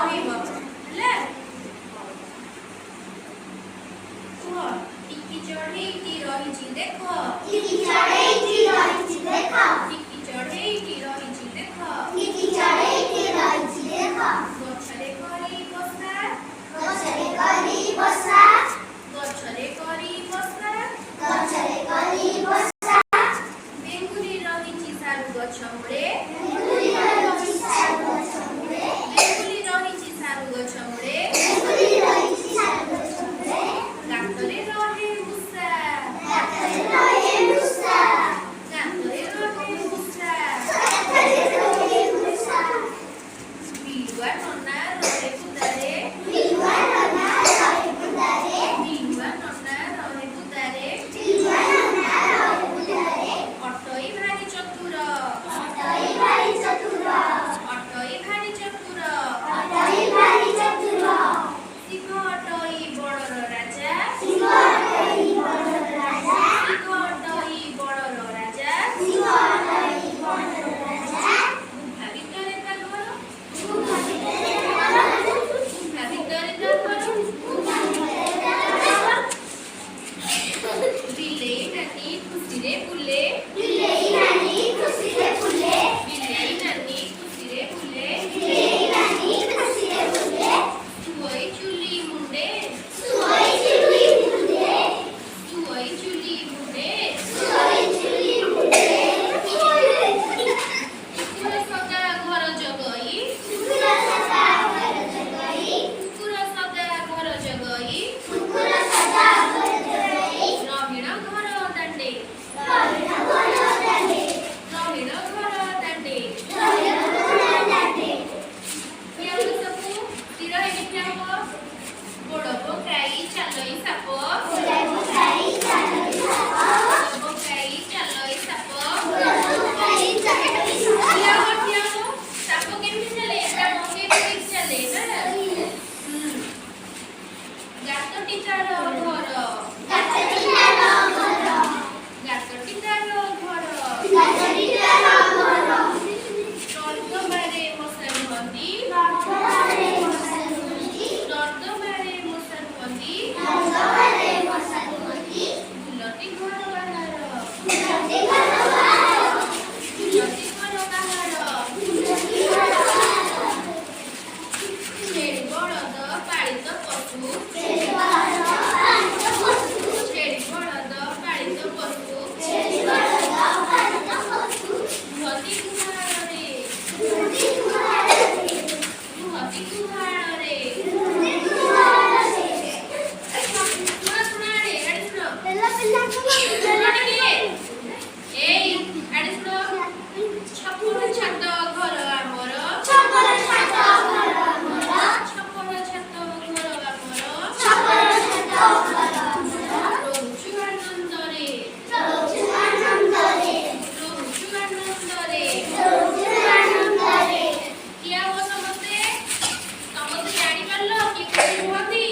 କହିବ ହେଲା। କୁହ, ଟିକି ଚଢ଼େଇଟି ରହିଛି ଦେଖ। ଟିକି ଚଢ଼େଇଟି ରହିଛି ଦେଖ। ଟିକି ଚଢ଼େଇଟି ରହିଛି ଦେଖ। ଟିକି ଚଢ଼େଇଟି ରହିଛି ଦେଖ। ଗଛରେ କରି ବସା। ଗଛରେ କରି ବସା। ଗଛରେ କରି ବସା। ଗଛରେ କରି ବସା। ବେଙ୍ଗୁଲି ରହିଛି ସାରୁ ଗଛ ମୂଳେ। ବେଙ୍ଗୁଲି ରହିଛି ସାରୁ ଗଛ ମୂଳେ। ବେଙ୍ଗୁଲି ରହିଛି ସାରୁ ଗଛ ମୂଳେ। ବେଙ୍ଗୁଲି ରହିଛି ସାରୁ ଗଛ ମୂଳେ। ଗାତରେ ରହେ ମୂଷା। ଗାତରେ ରହେ ମୂଷା। ଗାତରେ ରହେ ମୂଷା। ଗାତରେ ରହେ ମୂଷା। ବିଲୁଆ ନନା ରହେ ବୁଦାରେ। ବିଲୁଆ ନନା ରହେ ବୁଦାରେ। ବିଲୁଆ ନନା ରହେ ବୁଦାରେ। ବିଲୁଆ ନନା ରହେ ବୁଦାରେ। ଅଟଇ ଭାରି ଚତୁର। ଅଟଇ ଭାରି ଚତୁର। ଅଟଇ ଭାରି ଚତୁର। ଅଟଇ ଭାରି ଚତୁର। ସିଂହ ଅଟଇ ବଣର ରାଜା। ସିଂହ ଅଟଇ ବଣର ରାଜା। ସିଂହ ଅଟଇ ବଣର ରାଜା। ସିଂହ ଅଟଇ ବଣର ରାଜା। ଗୁମ୍ଫା ଭିତରେ ତା ଘର। ଗୁମ୍ଫା ଭିତରେ ତା ଘର। ଗୁମ୍ଫା ଭିତରେ ତା ଘର। ଗୁମ୍ଫା ଭିତରେ ତା ଘର। ବିଲେଇ ନାନୀ ଖୁସିରେ ବୁଲେ। ବିଲେଇ ନାନୀ ଖୁସିରେ ବୁଲେ। ବିଲେଇ ନାନୀ ଖୁସିରେ ବୁଲେ। ବିଲେଇ ନାନୀ ଖୁସିରେ ବୁଲେ। ଶୁଅଇ ଚୁଲି ମୁଣ୍ଡେ। ଶୁଅଇ ଚୁଲି ମୁଣ୍ଡେ। ଶୁଅଇ ଚୁଲି ମୁଣ୍ଡେ। ଶୁଅଇ ଚୁଲି ମୁଣ୍ଡେ। କୁକୁର ସଦା ଘର ଜଗଇ। କୁକୁର ସଦା ଘର ଜଗଇ। କୁକୁର ସଦା ଘର ଜଗଇ। କୁକୁର ସଦା ଘର ଜଗଇ। ରହିଣ ଘର ଦାଣ୍ଡେ। ରହିଣ ଘର ଦାଣ୍ଡେ। ରହିଣ ଘର ଦାଣ୍ଡେ। ରହିଣ ଘର ଦାଣ୍ଡେ। ଠିଆ ହୁଅ ସବୁ, ସ୍ଥିର ହେଇକି ଠିଆ ହୁଅ। ଗୋଡ଼ ପକାଇ ଚାଲଇ ସାପ। ଗୋଡ଼ ପକାଇ ଚାଲଇ ସାପ। ଗୋଡ଼ ପକାଇ ଚାଲଇ ସାପ। ଗୋଡ଼ ପକାଇ ଚାଲଇ ସାପ। ଠିଆ ହୁଅ, ଠିଆ ହୁଅ। ସାପ କେମିତି ଚାଲେ? ତା ବଙ୍କେଇ ବଙ୍କେଇକି ଚାଲେ ନା। ଗାତଟି ତାର ଘର। ଗାତଟି ତାର ଘର। ଗାତଟି ତାର ଘର। ଗାତଟି ତାର ଘର। ନର୍ଦ୍ଦମାରେ ମଶା ରୁହନ୍ତି। ନର୍ଦ୍ଦମାରେ ମଶା ରୁହନ୍ତି। ନର୍ଦ୍ଦମାରେ ମଶା ରୁହନ୍ତି। ନର୍ଦ୍ଦମାରେ ମଶା ରୁହନ୍ତି। ବୁଲନ୍ତି ଘର ବାହାର। ବୁଲନ୍ତି ଘର ବାହାର। ବୁଲନ୍ତି ଘର ବାହାର। ବୁଲନ୍ତି ଘର ବାହାର। ଛେଳି ବଳଦ ପାଳିତ ପଶୁ। ଛେଳି ବଳଦ ପାଳିତ ପଶୁ। ଛେଳି ବଳଦ ପାଳିତ ପଶୁ। ଛେଳି ବଳଦ ପାଳିତ ପଶୁ। ରୁହନ୍ତି ଗୁହାଳରେ। ରୁହନ୍ତି ଗୁହାଳରେ। ରୁହନ୍ତି ଗୁହାଳରେ। ରୁହନ୍ତି ଗୁହାଳରେ। ଶୁଣ, ଶୁଣ, ଆଡେ ଆଡେ ଶୁଣ। ପିଲା ପିଲାଙ୍କୁ ଶୁଣ ଟିକେ, ଏଇ ଆଡେ ଶୁଣ। ଛପର ଛାତ ଘର ଆମର। ଛପର ଛାତ ଘର ଆମର। ଛପର ଛାତ ଘର ଆମର। ଛପର ଛାତ ଘର ଆମର। ରହୁଛୁ ଆନନ୍ଦରେ। ରହୁଛୁ ଆନନ୍ଦରେ। ରହୁଛୁ ଆନନ୍ଦରେ। ରହୁଛୁ ଆନନ୍ଦରେ। ଠିଆ ହୁଅ ସମସ୍ତେ। ସମସ୍ତେ ଜାଣିପାରିଲ କିଏ କୋଉଠି ରୁହନ୍ତି?